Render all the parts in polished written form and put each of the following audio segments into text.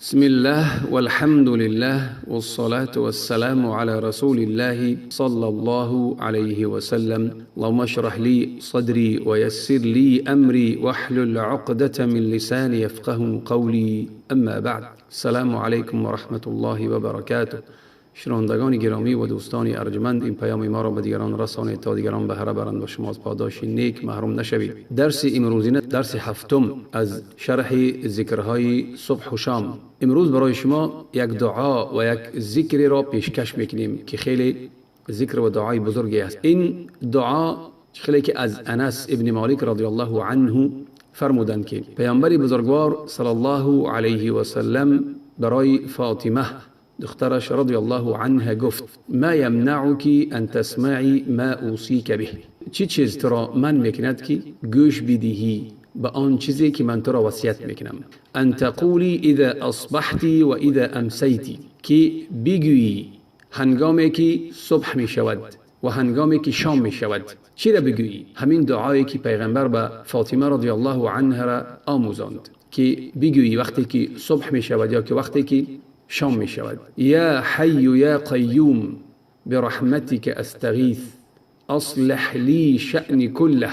بسم الله والحمد لله والصلاة والسلام على رسول الله صلى الله عليه وسلم. اللهم اشرح لي صدري ويسر لي أمري واحلل عقدة من لساني يفقه قولي. أما بعد، السلام عليكم ورحمة الله وبركاته. شنوندگان گرامی و دوستان ارجمند، این پیام ما را به دیگران رسانید تا دیگران بهره برند و شما از پاداش نیک محروم نشوید. درس امروزینه درس هفتم از شرح ذکرهای صبح و شام. امروز برای شما یک دعا و یک ذکر را پیشکش میکنیم که خیلی ذکر و دعای بزرگی است. این دعا خیلی که از انس ابن مالک رضی الله عنه فرمودند که پیامبر بزرگوار صلی الله علیه و سلم برای فاطمه دخترش رضی الله عنها گفت: ما یمنعک ان تسمعی ما اوصیک به. چی چیز تو را من میکند که گوش بدهی به آن چیزی که من تو را وصیت میکنم؟ ان تقولی اذا اصبحتی و اذا امسیتی، که بگویی هنگامی که صبح میشود و هنگامی که شام میشود. چی را بگویی؟ همین دعایی که پیغمبر به فاطمه رضی الله عنها را آموزاند که بگویی وقتی که صبح میشود یا که وقتی که شام می شود: یا حی یا قیوم برحمتك استغیث اصلح لی شأنی كله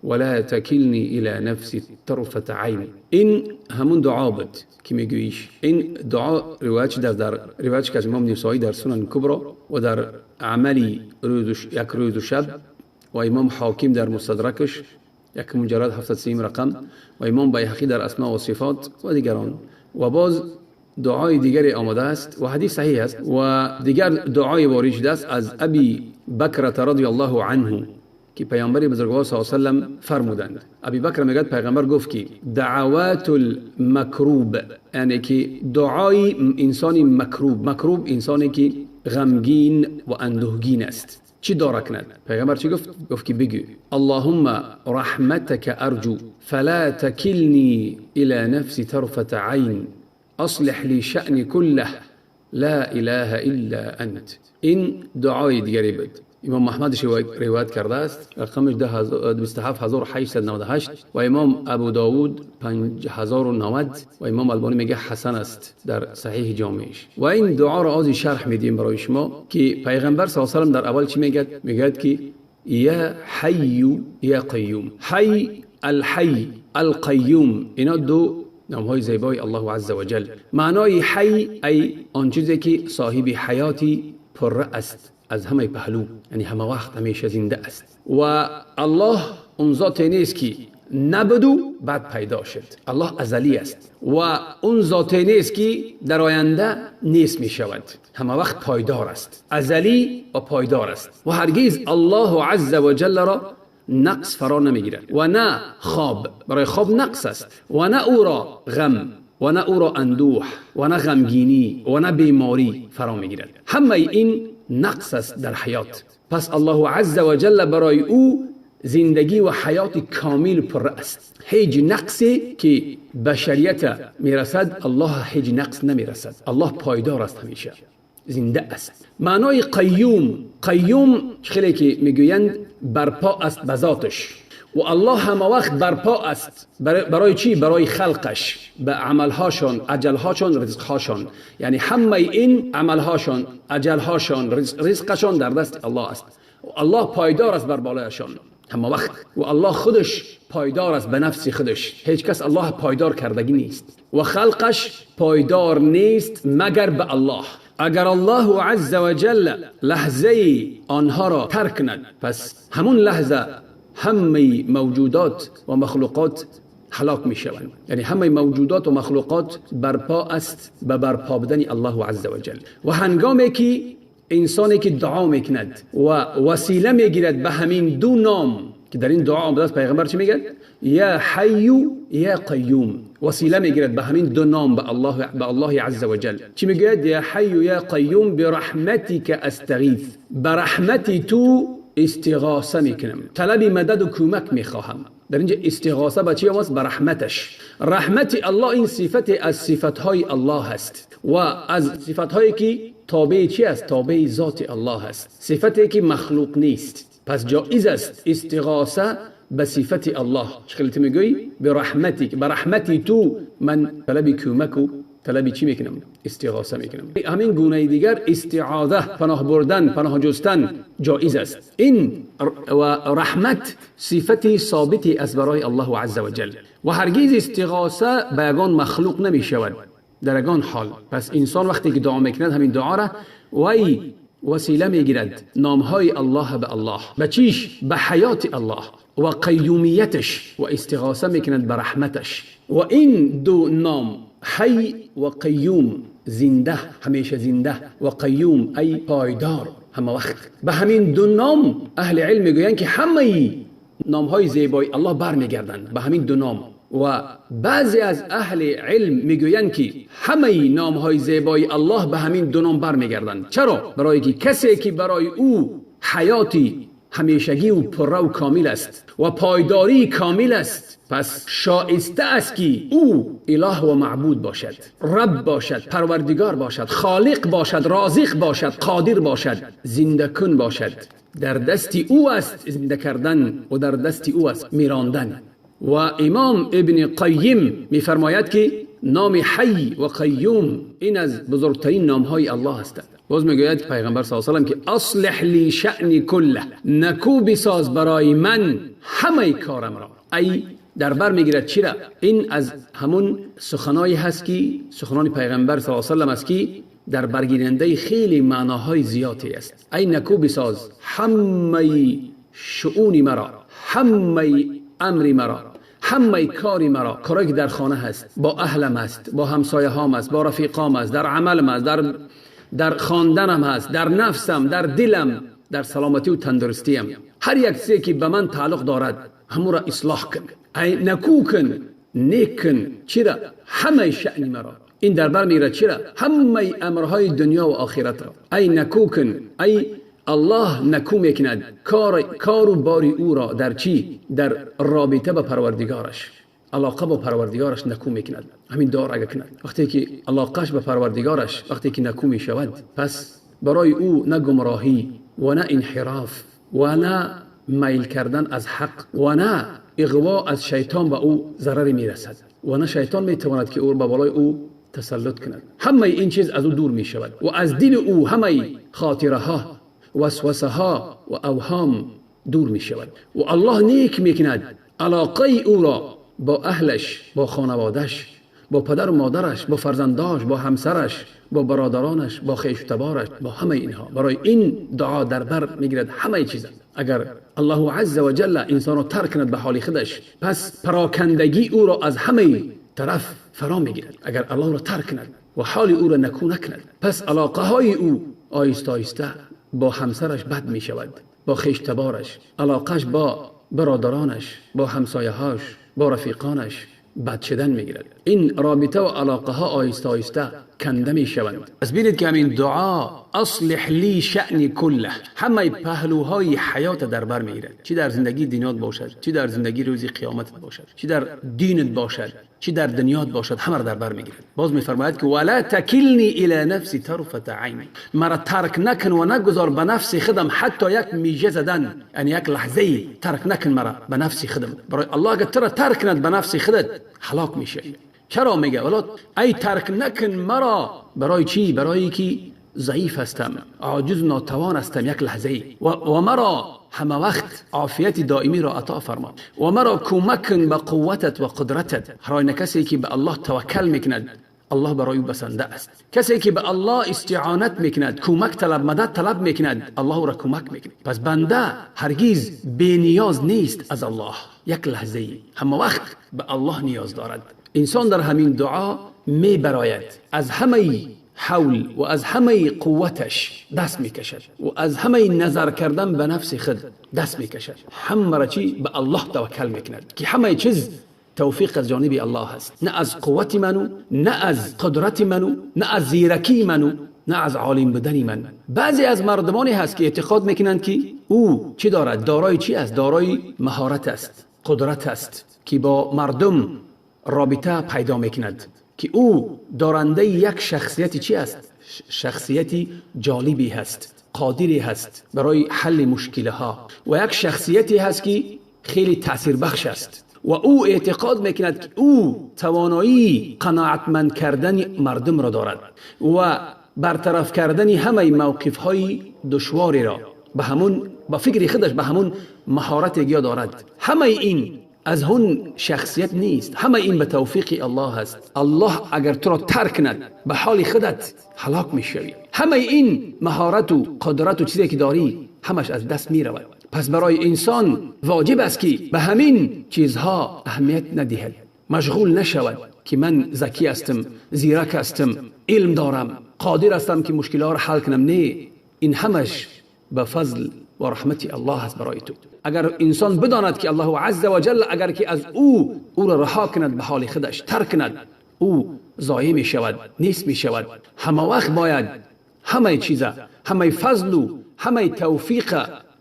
ولا تکلنی الى نفسی طرفة عین. این همون دعا بود که میگوییش. این دعا روایت در روایت که از امام نسائی در سنن کبرا و در عملی یک روز و شب و امام حاکم در مستدرکش یک مجرد 73 رقم و امام بیهقی در اسماء و صفات و دیگران. و باز دعای دیگری آمده است و حدیث صحیح است و دیگر دعای وارد شده است از ابی بکر رضی الله عنه که پیامبر بزرگوار صلی الله علیه و سلم فرمودند. ابی بکر میگه پیغمبر گفت که دعوات المکروب، یعنی که دعای انسان مکروب، مکروب انسانی که غمگین و اندوهگین است، چی دعا کند؟ پیغمبر چی گفت؟ گفت که بگو اللهم رحمتك ارجو فلا تکلنی الى نفسی طرفة عین اصلح لی شأنی كله لا اله الا انت. این دعای دیگری بود. امام احمد روایت کرده است، رقمش 27898 و امام ابو داود 5090 و امام البانی میگه حسن است در صحیح جامعش. و این دعا را از شرح میدیم برای شما که پیغمبر صلی الله علیه و سلم در اول چی میگه؟ میگه که یا حی یا قیوم. حی، الحی، القیوم، اینا دو نامهای زیبای الله عز وجل. معنای حی ای آن چیزی که صاحب حیاتی پر است از همه پهلو، یعنی همه وقت همیشه زنده است. و الله اون ذات نیست که نبودو بعد پیدا شد، الله ازلی است. و اون ذات نیست که در آینده نیست می شود، همه وقت پایدار است، ازلی و پایدار است. و هرگز الله عز وجل را نقص فرا نمیگیرد و نه خواب، برای خواب نقص است، و نه او را غم و نه او را اندوه و نه غمگینی و نه بیماری فرا میگیرد. همه این نقص است در حیات. پس الله عز وجل برای او زندگی و حیات کامل پر است. هیچ نقصی که بشریت میرسد الله هیچ نقص نمیرسد، الله پایدار است، همیشه زنده است. معنای قیوم، قیوم خیلی که میگویند برپا است به ذاتش، و الله همه وقت برپا است. برای چی؟ برای خلقش، به عملهاشان، اجلهاشان، رزقهاشان. یعنی همه این عملهاشان، اجلهاشان، رزقشان در دست الله است. الله پایدار است بر بالایشان همه وقت، و الله خودش پایدار است به نفس خودش. هیچ کس الله پایدار کردگی نیست و خلقش پایدار نیست مگر به الله. اگر الله عز وجل لحظه آنها را ترک کند، پس همون لحظه همه موجودات و مخلوقات هلاک می شوند. یعنی همه موجودات و مخلوقات برپا است به برپا بودن الله عز وجل. و هنگامی که انسانی که دعا میکند و وسیله میگیرد به همین دو نام که در این دعا آمده است، پیغمبر چی میگه؟ یا حی یا قیوم. وسیله میگیرد به همین دو نام، به الله عز وجل. چی میگه؟ یا حی یا قیوم برحمتک استغیث. برحمت تو استغاثه میکنم، طلب مدد و کمک میخواهم. در اینجا استغاثه به چی آمد؟ به رحمتش. رحمت الله این صفت از صفتهای الله است و از صفتهایی که تابع چی است؟ تابع ذات الله است، صفتی که مخلوق نیست. پس جایز است استغاثه به صفت الله. چه خیلی میگویی؟ به رحمتک، به رحمتی تو من طلب کمک و طلبی چی میکنم؟ استغاثه میکنم. همین گونه دیگر استعاذه، پناه بردن، پناه جستن جایز است. این و رحمت صفتی ثابتی از برای الله عز وجل و هرگز استغاثه به یگان مخلوق نمیشود در یگان حال. پس انسان وقتی که دعا میکند همین دعا را وی وسیله میگیرد نامهای الله به الله، به چیش؟ به حیات الله و قیومیتش، و استغاثه میکند به رحمتش. و این دو نام حی و قیوم، زنده، همیشه زنده، و قیوم ای پایدار، همه وقت، به همین دو نام اهل علم میگویند که همه نامهای زیبای الله برمیگردند به همین دو نام. و بعضی از اهل علم میگویند که همه نامهای زیبای الله به همین دو نام برمیگردند. چرا؟ برای که کسی که برای او حیاتی همیشگی و پره و کامل است و پایداری کامل است، پس شایسته است که او اله و معبود باشد، رب باشد، پروردگار باشد، خالق باشد، رازق باشد، قادر باشد، زنده کن باشد. در دست او است زنده کردن و در دست او است میراندن. و امام ابن قیم میفرماید که نام حی و قیوم این از بزرگترین نامهای الله هستند. باز میگوید پیغمبر صلی الله علیه و سلم که اصلح لی شأنی کله، نکو بساز برای من همه کارم را. ای در بر میگیرد چی را؟ این از همون سخنایی هست که سخنان پیغمبر صلی الله علیه و سلم است که در برگیرنده خیلی معناهای زیادی است. ای نکو بساز همه شؤون مرا، همه امر مرا، همه کاری مرا، کارایی که در خانه هست، با اهلم هست، با همسایه هام هست، با رفیقام هست، در عملم هست، در خواندنم هست، در نفسم، در دلم، در سلامتی و تندرستیم، هر یک چیزی که به من تعلق دارد همون را اصلاح کن، ای نکو کن، نیک کن. چرا؟ همه شأن مرا. این در بر میگیرد چرا؟ همه امرهای دنیا و آخرت را. ای نکو کن، ای الله نکو میکند کار و باری او را در چی؟ در رابطه با پروردگارش، علاقه با پروردگارش نکو میکند. همین دعا اگه کند، وقتی که علاقهش به پروردگارش وقتی که نکو میشود، پس برای او نه گمراهی و نه انحراف و نه میل کردن از حق و نه اغوا از شیطان به او ضرر میرسد و نه شیطان میتواند که او به بالای او تسلط کند. همه این چیز از او دور میشود و از دل او همه خاطره ها، وسوسه ها و اوهام دور می شود. و الله نیک می کند علاقه او را با اهلش، با خانوادش، با پدر و مادرش، با فرزنداش، با همسرش، با برادرانش، با خویش و تبارش، با همه اینها. برای این دعا در بر میگیرد همه چیز. اگر الله عز و جل انسان را ترک کند به حال خودش، پس پراکندگی او را از همه طرف فرا میگیرد. اگر الله را ترک کند و حال او را نکو نکند، پس علاقه های او آیسته آیسته با همسرش بد می شود، با خویش تبارش، علاقش با برادرانش، با همسایه‌هاش، با رفیقانش بد شدن می گیرد. این رابطه و علاقه ها آیسته آیسته کنده می شوند. پس ببینید که همین دعا اصلح لی شأنی کله همه پهلوهای حیات در بر می گیرد. چی در زندگی دینات باشد، چی در زندگی روزی قیامت باشد، چی در دینت باشد، چی در دنیات باشد، همه را در بر میگیرد. باز میفرماید که ولا تکلنی الی نفسی طرفة عین، مرا ترک نکن و نگذار به نفس خودم حتی یک میجه زدن، یعنی یک لحظه ترک نکن مرا به نفس خودم. برای الله اگر تو را ترک کند به نفس خودت هلاک میشه. چرا میگه ولا ای ترک نکن مرا؟ برای چی؟ برای که ضعیف هستم، عاجز ناتوان هستم یک لحظه، و مرا همه وقت عافیت دائمی را عطا فرما و مرا کمک کن به قوتت و قدرتت. هر کسی که به الله توکل میکند الله برای او بسنده است. کسی که به الله استعانت میکند، کمک طلب، مدد طلب میکند، الله او را کمک میکند. پس بنده هرگز بی نیاز نیست از الله یک لحظه، همه وقت به الله نیاز دارد. انسان در همین دعا میبراید از همه حول و از همه قوتش دست میکشد و از همه نظر کردن به نفس خود دست میکشد. همه را چی؟ به الله توکل میکند که همه چیز توفیق از جانب الله است، نه از قوت منو، نه از قدرت منو، نه از زیرکی منو، نه از عالم بودن من. بعضی از مردمانی هست که اعتقاد میکنند که او چی دارد؟ دارای چی است؟ دارای مهارت است، قدرت است که با مردم رابطه پیدا میکند، که او دارنده یک شخصیت چی است؟ شخصیت جالبی هست، قادری هست برای حل مشکلها، و یک شخصیتی هست که خیلی تاثیر بخش است. و او اعتقاد میکند که او توانایی قناعتمند کردن مردم را دارد و برطرف کردن همه موقف های دشواری را به همون با فکر خودش به همون مهارت گیا دارد. همه این از هون شخصیت نیست، همه این به توفیق الله است. الله اگر تو را ترک کند به حال خودت هلاک میشوی. همه این مهارت و قدرت و چیزی که داری همش از دست میرود. پس برای انسان واجب است که به همین چیزها اهمیت ندهد، مشغول نشود که من ذکی هستم، زیرک هستم، علم دارم، قادر هستم که مشکلات را حل کنم. نه، این همش به فضل و رحمت الله است برای تو. اگر انسان بداند که الله عز و جل اگر که از او را رها کند، به حال خودش ترک کند، او ضایع می شود، نیست می شود. همه وقت باید همه چیزا، همه فضل و همه توفیق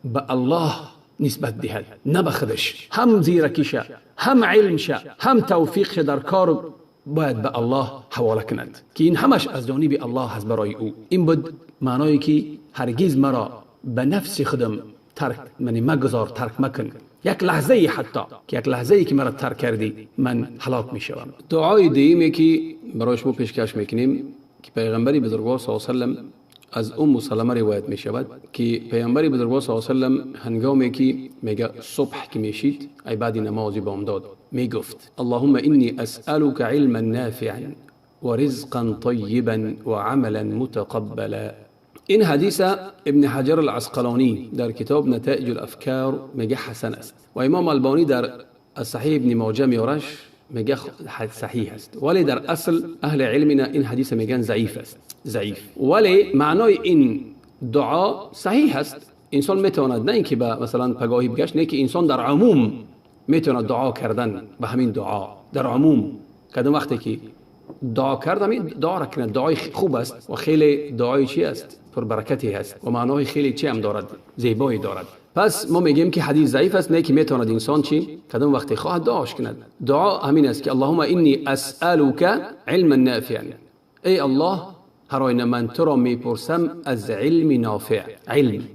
به الله نسبت دهد، نه به خودش. هم زیرکیشه، هم علمشه، هم توفیقشه در کار باید به الله حواله کند که این همش از جانب الله است برای او. این بود معنایی که هرگز مرا به نفس خودم ترک منی مگذار، ترک مکن یک لحظه ای، حتی که یک لحظه ای که مرا ترک کردی من هلاک میشوم. دعای دیمی که برای شما پیشکش میکنیم که پیغمبری بزرگوار صلی الله علیه و سلم از ام سلمه روایت میشود که پیامبر بزرگوار صلی الله علیه و سلم هنگامی که میگه صبح که میشید، ای بعد نماز بامداد، میگفت اللهم انی اسألك علما نافعا ورزقا طیبا وعملا متقبلا. این حدیث ابن حجر العسقلانی در کتاب نتایج الافکار میگه حسن است و امام البانی در صحیح ابن ماجه میارش میگه صحیح است، ولی در اصل اهل علمنا این حدیث میگن ضعیف است، ضعیف. ولی معنای این دعا صحیح است. انسان میتواند نه اینکه به مثلا پگاهی بگشت، نه که انسان در عموم میتواند دعا کردن به همین دعا در عموم کدام وقتی که دعا کردم این دعا را کنه، دعای خوب است و خیلی دعای چی است، پربرکتی است و معنای خیلی چی هم دارد، زیبایی دارد. پس ما میگیم که حدیث ضعیف است، نه که میتواند انسان چی کدام وقتی خواهد دعاش کند. دعا همین است که اللهم انی اسألک علما نافعا، ای الله هر آینه من تو را میپرسم از علم نافع.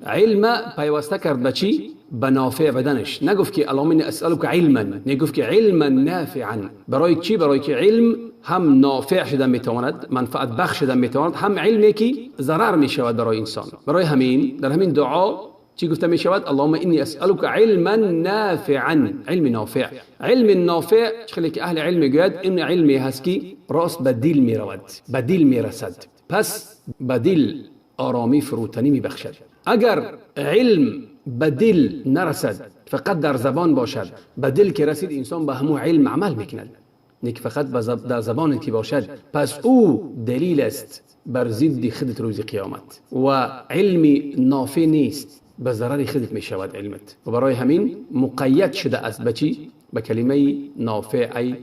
علم پیوسته کرد به چی؟ به نافع بدنش. نگفت که اللهم انی اسألک علما، نگفت که علما نافعا. برای چی؟ برای که علم هم نافع شده میتواند، منفعت بخش شده میتواند، هم علمی که ضرر میشود برای انسان. برای همین در همین دعا چی گفته می شود؟ اللهم انی اسألک علما نافعا، علم نافع. علم نافع خیلی که اهل علم میگوید این علمی هست که راست به دل می رود، به دل می رسد، پس به دل آرامی فروتنی می بخشد. اگر علم به دل نرسد، فقط در زبان باشد، به دل که رسید انسان به همو علم عمل میکند، نه که فقط در زبان که باشد، پس او دلیل است بر ضد خودت روز قیامت. و علم نافع نیست، به ضرر خودت می شود علمت. و برای همین مقید شده است به چی؟ به کلمه نافع، ای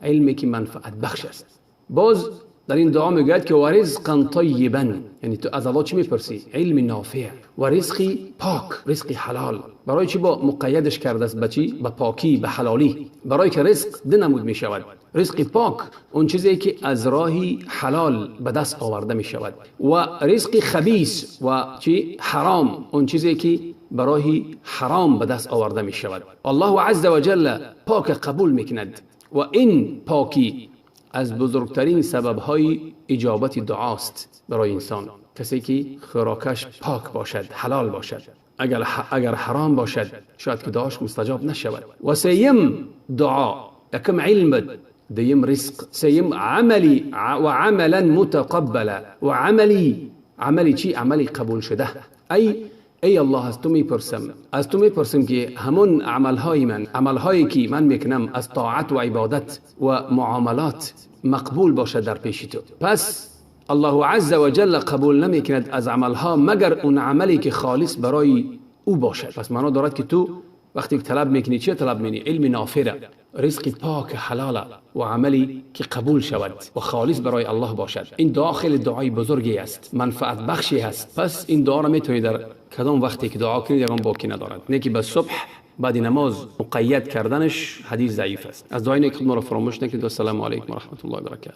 علمی که منفعت بخش است. باز در این دعا میگوید که و رزقا طیبا، یعنی تو از الله چی میپرسی؟ علم نافع و رزقی پاک، رزقی حلال. برای چی با مقیدش کرده است به چی؟ به پاکی، به حلالی. برای که رزق دو نمود میشود، رزق پاک اون چیزی که از راهی حلال به دست آورده می شود، و رزق خبیث و چی؟ حرام، اون چیزی که به راهی حرام به دست آورده می شود. الله عز و جل پاک قبول میکند و این پاکی از بزرگترین سببهای اجابت دعاست برای انسان. کسی که خوراکش پاک باشد، حلال باشد، اگر حرام باشد شاید که دعاش مستجاب نشود. و سیم دعا، یکم علم بود، دیم رزق، سیم عملی و عملا متقبلا، و عملی، عملی چی؟ عملی قبول شده. ای الله از تو میپرسم، از تو میپرسم که همون عملهای من، عملهایی که من میکنم از طاعت و عبادت و معاملات مقبول باشد در پیش تو. پس الله عز و جل قبول نمیکند از عملها مگر اون عملی که خالص برای او باشد. پس معنا دارد که تو وقتی طلب میکنی چه طلب میکنی؟ علم نافع، رزق پاک حلال و عملی که قبول شود و خالص برای الله باشد. این دعا خیلی دعای بزرگی است، منفعت بخشی است. پس این دعا را میتونید در کدام وقتی که دعا کنید یگان باکی ندارد. نه که به صبح بعد نماز مقید کردنش حدیث ضعیف است. از دعای نیک خود ما را فراموش نکنید. السلام علیکم و رحمت الله و برکاته.